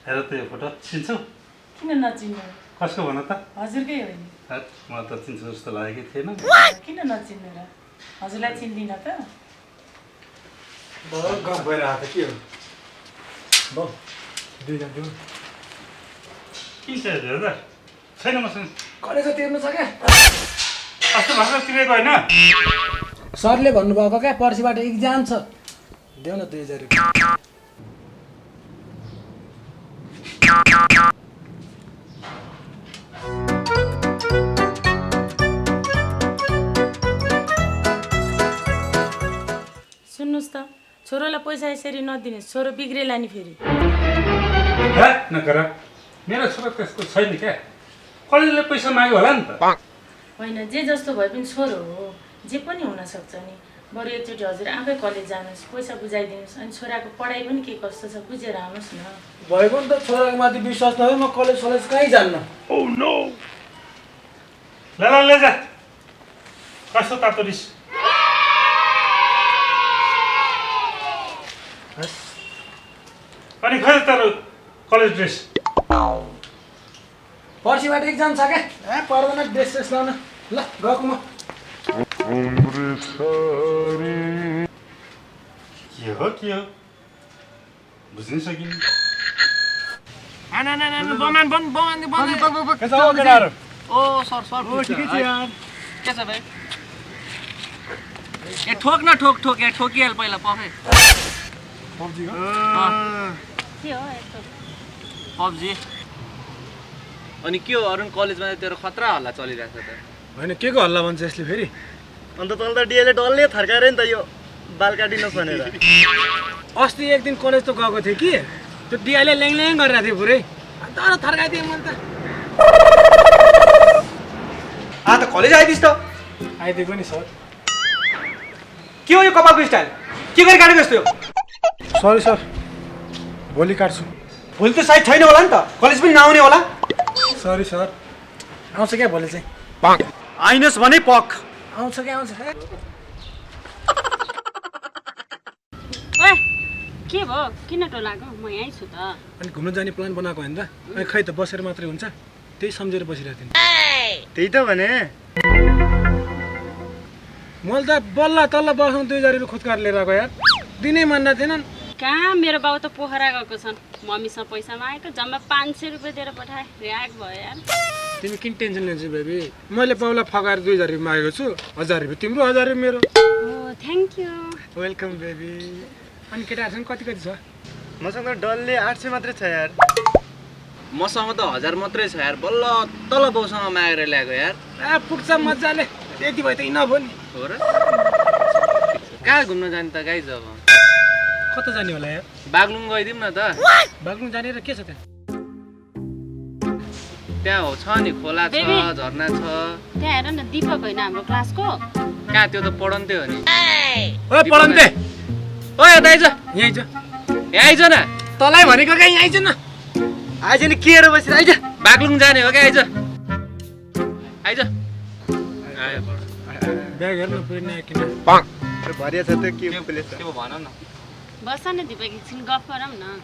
हेर त यो फोटो चिन्छौ? किन नचिन्नु? कसको भन त? हजुरकै हो नि। मलाई त चिन्छु जस्तो लागेकै थिएन। किन नचिन्नु र? हजुरलाई चिन्दिन त? गफ भइरहेको के हो? बाउ दुईजना दिउँ। किन चाहिँ हेर छैन मसँग। कलेज तिर्नु छ क्या? अस्ति भर्खर तिरेको होइन? सरले भन्नुभएको क्या पर्सिबाट इक्जाम छ। देऊ न 2000 रुपियाँ। सुन्नुहोस् त, छोरोलाई पैसा यसरी नदिनुहोस्, छोरो बिग्रेला नि फेरि। हे नगर, मेरो छोरा त्यस्तो छैन क्या। कलेजले पैसा माग्यो होला नि त। होइन, जे जस्तो भए पनि छोरो हो, जे पनि हुनसक्छ नि। बरु एकचोटि हजुर आफै कलेज जानुहोस्, पैसा बुझाइदिनुहोस्, अनि छोराको पढाइ पनि के कस्तो छ बुझेर आउनुहोस् न। भएको नि त छोराको माथि विश्वास नभए म कलेज कहीँ जान्न। Oh no! ले जा। कस्तो तातो रिस? अनि खै तर कलेज ड्रेस? पर्सिबाट इक्जाम छ क्या? पर्दैन ड्रेस लाउन। ल गएको म। के हो? बुझ्नै सकिन। के छ हो केटाहरू? ओ सर ठिकै छ यार। के छ भाइ? ए ठोक न ठोक या ठोकिहाल पहिला पफे। पब्जी हो? के हो यस्तो? पब्जी। अनि के हो अरुण कलेजमा तेरो खतरा हल्ला चलिरहेछ त? होइन के को हल्ला भन्छ यसले फेरि? अन्त तल त डिएले डल्ले थर्काएर नि त यो बाल काटिनुहोस् भनेर। अस्ति एक दिन कलेज त गएको थिएँ कि त्यो डिआईले ल्याङ गरिरहेको थियो पुरै। तर थर्काइदिएँ मैले त। त कलेज आइदिस् त। आइदिएको नि सर। के हो यो कपालको स्टाइल? के गरी काटेको यस्तो? सरी सर, भोलि काट्छु। भोलि त सायद छैन होला नि त, कलेज पनि नआउने होला। सरी सर, आउँछ क्या भोलि चाहिँ। आइनस् भने पक। आउँछ क्या आउँछ। ओए के भयो? किन टोलाको? म यहीँ छु त। अनि घुम्न जाने प्लान बनाएको होइन त? अनि खै त बसेर मात्रै हुन्छ? त्यही सम्झेर बसिरहेको थिएँ। त्यही त भने। मैले त बल्ल तल्ल बस्नु 2000 रुपियाँ खुदकार लिएर आएको यार। दिनै मान्दा थिएनन्। कहाँ मेरो बाउ त पोखरा गएको छन्। मम्मीसँग पैसा मागेको जम्मा 500 रुपियाँ दिएर पठाएँ। र्याक भयो यार। तिमी किन टेन्सन लिन्छौ बेबी? मैले बाउलाई फकाएर 2000 रुपियाँ मागेको छु। 1000 रुपियाँ तिम्रो, 1000 रुपियाँ मेरो। ओ थ्याङ्क यू। Welcome baby. अनि केटाहरूसँग कति छ? मसँग त डल्ले 800 मात्रै छ यार। मसँग त 1000 मात्रै छ यार। बल्ल तल बाउसँग मागेर ल्याएको यार। पुग्छ मजाले। यति भयो त इनफ हो नि। हो र? कहाँ घुम्न जाने त गाइज अब? कता जाने होला यार? बागलुङ गइदिउँ न त। बाग्लुङ जाने र के छ त्यहाँ? त्यहाँ हो छ नि, खोला छ, बेबी। झरना छ। त्यहाँ हेर न, दीपक होइन हाम्रो क्लासको। कहाँ त्यो त पढन्ते हो नि। ओए पढन्ते, ओ यता आइज। यहीँ छ। यहाँ आइज न। तँलाई भनेको क्या, यहीँ छ न। आइज नि के हेरेर बसिर आइज। बागलुङ जाने हो क्या? आइज आइज। आयो ब्याग हेर्न पुरै नयाँ किन। भरिया छ त के प्लेस छ? के भन न। बस न दिपक, एकछिन गफ गरौँ न।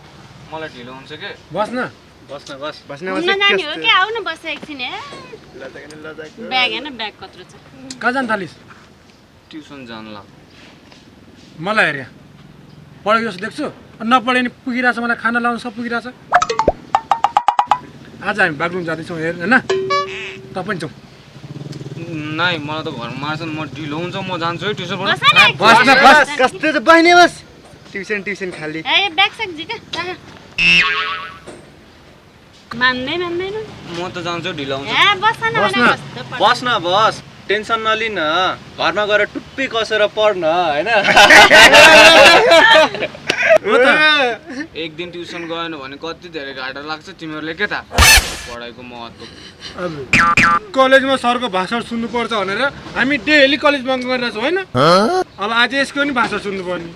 मलाई ढिलो हुन्छ के? बस न। बस्न बस। बस्न घुम्न जाने हो क्या? आऊ न बस एकछिन। हे लजाको। ब्याग हेर्न, ब्याग कत्रो छ। कहाँ जान थालिस्? ट्युसन जान ल। मलाई हेर यहाँ पढेको जस्तो देख्छु। नपढे नि पुगिरहेछ, मलाई खाना लाउनु सब पुगिरहेछ। आज हामी बाग्लुङ जाँदैछौँ हेर होइन? त पनि जाउँ। नाइ मलाई त घरमा मार्छन्, म ढिलो हुन्छ, म जान्छु है ट्युसन बस न एकछिन। बस न, बस। कस्तो चाहिँ बहिनी बस। ट्युसन खाली। ए ब्याग सक्छ क्या? मान्दैन। म त जान्छु, ढिलो हुन्छ। ए बस न बस न। भने कस्तो पढ्छ। बस न बस, टेन्सन नलिन। घरमा गएर टुप्पी कसेर पढ्न होइन। एक दिन ट्युसन गएन भने कति धेरै घाटा लाग्छ तिमीहरूले के थाहा पढाइको महत्त्व। अब कलेजमा सरको भाषण सुन्नुपर्छ भनेर हामी डेली कलेज बङ्क गरिरहेछौँ होइन? अब आज यसको नि भाषण सुन्नुपर्ने।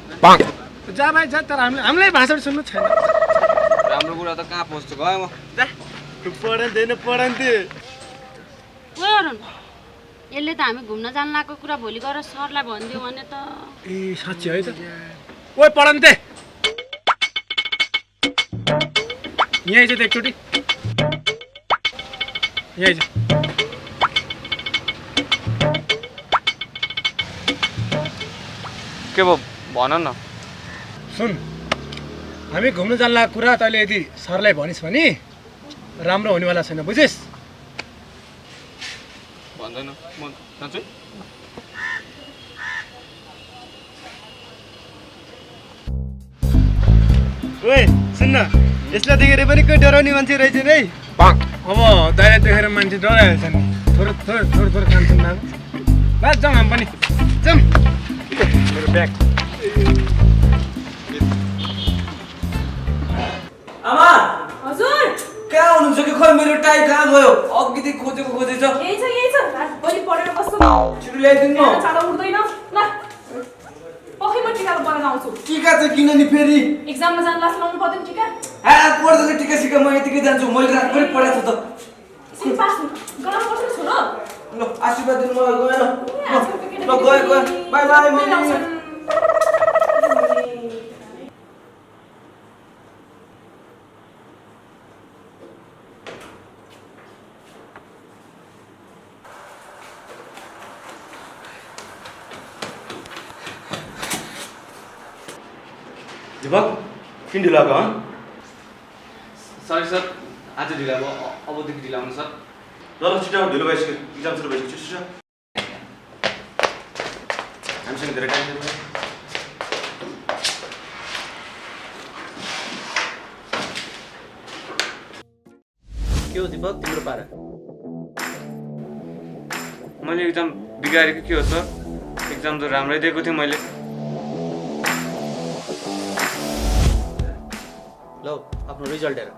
जा भाइ जा, तर हामीलाई भाषण सुन्नु छैन। राम्रो कुरा त कहाँ पस्छु, गएँ म। जा। पढन्थे। ओ अरुण, यसले त हामी घुम्न जान लागेको कुरा भोलि गएर सरलाई भनिदियो भने त। ए साँच्ची है त? ओए पढन्ते, यहाँ आइज त एकचोटि यहाँ आइज के भयो भन न। सुन हामी घुम्न जान लागेको कुरा तैँले यदि सरलाई भनिस् भने राम्रो हुनेवाला छैन बुझिस्। भन्दैन म जान्छु। ओए सुन्न यसलाई देखेर पनि कोही डराउने मान्छे रहेछ नि है। अब दाइलाई देखेर मान्छे डराइहाल्छ नि। थोरै थोरै थोरै थोरै खान्छन् ना ल जाउँ हामी पनि जाउँ। मेरो ब्याग आमा हजुर कहाँ हुनुहुन्छ कि खै मेरो टाई कहाँ गयो अघिदेखि खोजेछ यही छ भोलि पढेर कस्तो छिटो ल्याइदिनु न चाँडो उठ्दैन ल पखै म टिका बनाएर आउँछु टिका त किन नि फेरि एक्जाममा जान लास लाउनु पर्दैन टिका पर्दैन टिका सिका म यतिकै जान्छु मैले रातभरि पढाएको छु त यसरी पास गराउनु पर्छ नि छोरो ल आशीर्वाद दिनु मलाई गएन ल गयो बाई बाई मम्मी दिपक किन ढिलो आएको सरी सर आज ढिला भयो अबदेखि ढिला आउनु सर। ल छिटो ढिलो भइसक्यो इक्जाम सुरु भइसक्यो छिटो हामीसँग धेरै टाइम छैन। के हो दिपक तिम्रो पारा मैले एक्जाम बिगारेको के हो सर? एक्जाम त राम्रै दिएको थिएँ मैले। ल आफ्नो रिजल्ट हेर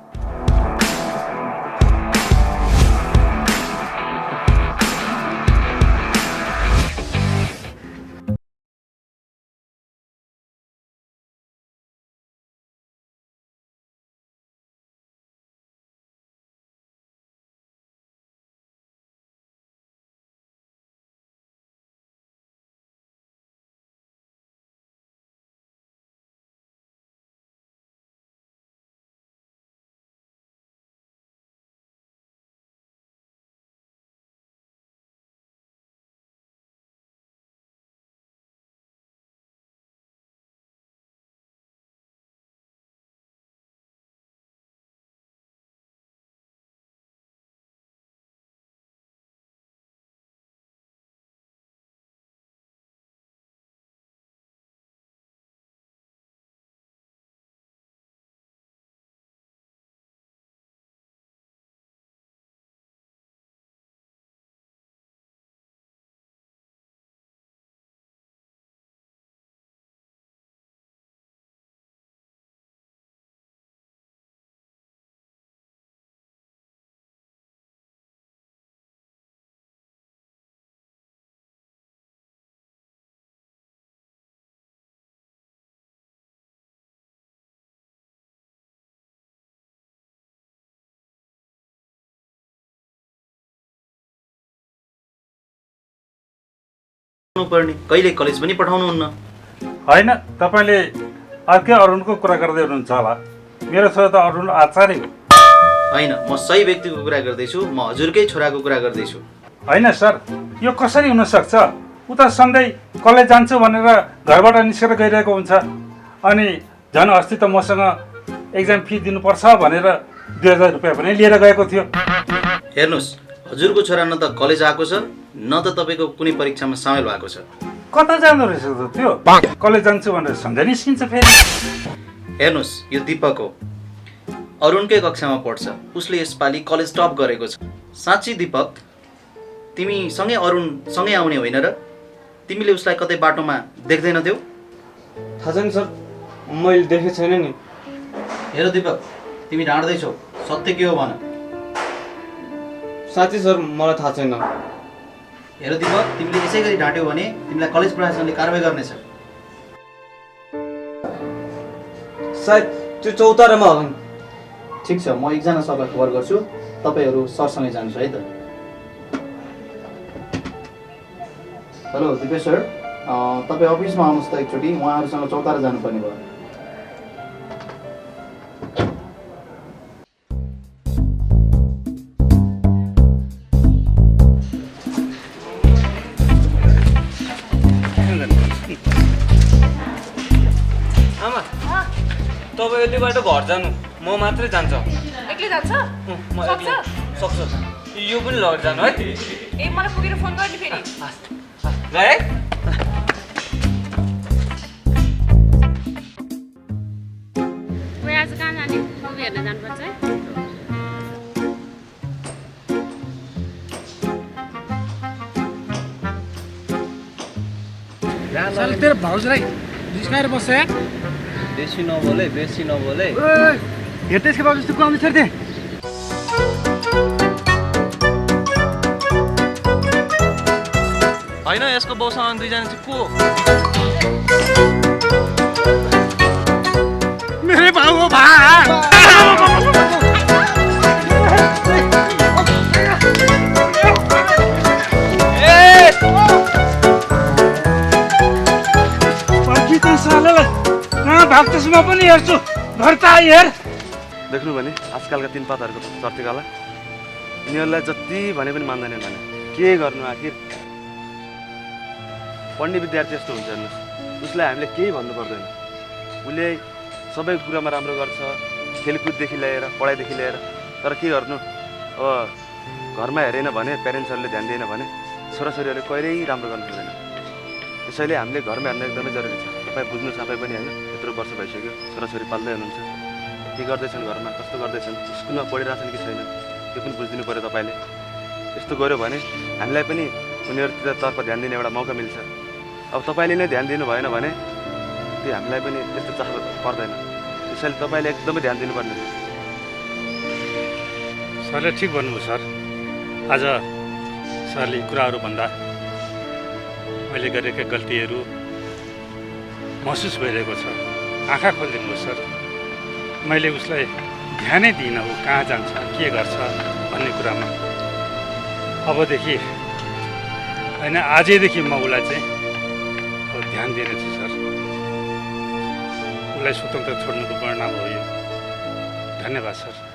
पर्ने कहिले कलेज पनि पठाउनुहुन्न होइन तपाईँले अर्कै अरुणको कुरा गर्दै हुनुहुन्छ होला। मेरो छोरा त अरुण आचार्य हो। होइन म सही व्यक्तिको कुरा गर्दैछु म हजुरकै छोराको कुरा गर्दैछु। होइन सर यो कसरी हुनसक्छ? ऊ त सधैँ कलेज जान्छु भनेर घरबाट निस्केर गइरहेको हुन्छ अनि झन् अस्ति त मसँग एक्जाम फी दिनुपर्छ भनेर 2000 रुपियाँ पनि लिएर गएको थियो। हेर्नुहोस् हजुरको छोरा न त कलेज आएको छ न त तपाईँको कुनै परीक्षामा सामेल भएको छ। कता जाँदो रहेछ त त्यो? कलेज जान्छु भनेर सम्झै निस्किन्छ फेरि। हेर्नुहोस् यो दिपक हो अरुणकै कक्षामा पढ्छ उसले यसपालि कलेज टप गरेको छ। साँच्ची दिपक तिमी सँगै अरुण सँगै आउने होइन र? तिमीले उसलाई कतै बाटोमा देख्दैनथ्यौ? थाहा छैन सर मैले देखेको छैन नि। हेर दिपक तिमी ढाँट्दैछौ सत्य के हो भन। साँच्चै सर मलाई थाहा छैन। हेर दिपक तिमीले यसै गरी ढाँट्यौ भने तिमीलाई कलेज प्रशासनले कारवाही गर्नेछ। सायद त्यो चौतारामा होला नि। ठिक छ म एकजना सरलाई खबर गर्छु तपाईँहरू सरसँगै जान्छु है त। हेलो दिपेश सर तपाईँ अफिसमा आउनुहोस् त एकचोटि उहाँहरूसँग चौतारा जानुपर्ने भयो। तपाईँ यति बाटो घर जानु म मात्रै जान्छ एक्लै जान्छ म एक्लै सक्छ यो पनि लगेर जानु है ए मलाई पुगेर फोन गर्ने फेरि गए है कोही आज कहाँ जाने मुभी हेर्न जानुपर्छ है साले तेरो भाउजूलाई जिस्काएर बस्छ यार बेसी नबोले हेर त्यसको बाबु जस्तो कुहाउने छोड्दे होइन यसको बाउसँग दुईजना चाहिँ को मेरो भाउ हो भा कहाँ भाग्छस् म पनि हेर्छु घर त आइ हेर देख्नु भने आजकलका तीन पातहरूको चर्तीकाला यिनीहरूलाई जति भने पनि मान्दैनन् भने के गर्नु आखिर पढ्ने विद्यार्थी यस्तो हुन्छ हेर्नुहोस् उसलाई हामीले केही भन्नु पर्दैन उसले सबै कुरामा राम्रो गर्छ खेलकुददेखि लिएर पढाइदेखि लिएर तर के गर्नु अब घरमा हेरेन भने प्यारेन्ट्सहरूले ध्यान दिएन भने छोराछोरीहरूले कहिल्यै राम्रो गर्नु सक्दैन त्यसैले हामीले घरमा हेर्न एकदमै जरुरी छ तपाईँ बुझ्नु तपाईँ पनि होइन यत्रो वर्ष भइसक्यो छोराछोरी पाल्दै हुनुहुन्छ के गर्दैछन् घरमा कस्तो गर्दैछन् स्कुलमा पढिरहेछन् कि छैनन् त्यो पनि बुझिदिनु पऱ्यो तपाईँले यस्तो गऱ्यो भने हामीलाई पनि उनीहरूतर्फ ध्यान दिने एउटा मौका मिल्छ अब तपाईँले नै ध्यान दिनु भएन भने त्यो हामीलाई पनि त्यस्तो चासो पर्दैन त्यसैले तपाईँले एकदमै ध्यान दिनुपर्ने छ सरले ठिक भन्नुभयो सर आज सरले कुराहरू भन्दा मैले गरेका गल्तीहरू महसुस भइरहेको छ आँखा खोलिदिनु भयो सर मैले उसलाई ध्यानै दिइनँ ऊ कहाँ जान्छ के गर्छ भन्ने कुरामा अबदेखि होइन आजैदेखि म उसलाई चाहिँ ध्यान दिनेछु सर उसलाई स्वतन्त्र छोड्नुको परिणाम हो यो धन्यवाद सर